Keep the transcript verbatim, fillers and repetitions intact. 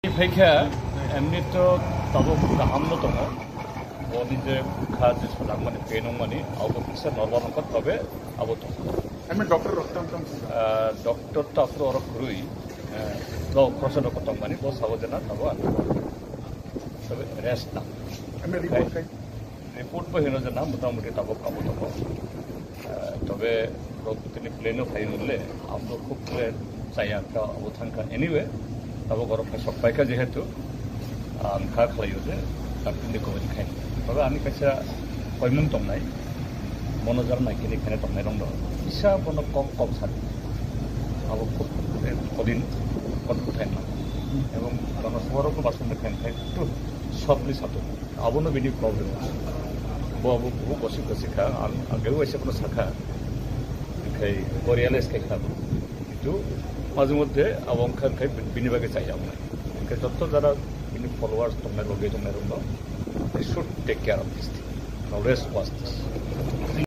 Phaikha, emni to tabuk kaham no tongo. Boni je kha je sajak mani, pain wng mani, abo kisa normal wngkha, tobe abo tongo. Emni doctor rok tam tam sijak? Ah, doctor to aphuru oro kwrwi, eh, bo khoroksa doctor tong mani, bo sabo jena tabo ang. Tobe rest na. Emni report kai? Report bo hino jena motamuti tabuk abo tongo. Ah, tobe rok tini plane o phai nule, amro khub khe chaya kha, abo thang kha. Anyway, tabuk oro phai sok pai kha jehetu, ang kha khlai o je, doctor ni committee khai. Tobe ani kaisa koimung tongnai, mono jar nai kini khene tongnai rong do. Kisa bono kok kok sa. Abo khub, eh, kodin, kodin khai na. Ebong bono suaro ko basun khai khai, tu softly satu. Abono bini problem. Bo, bo, bo gosip gosip kha, ang, ang khe waisa kono sakha. Khai bo realize khai kha. Kintu majhe moddhe abo wngkha khai bini bagwi chaya wngkha. Khai jotto jara bini followers tongnai, loge tongnai rok no, they should take care of this thing. Always watch this.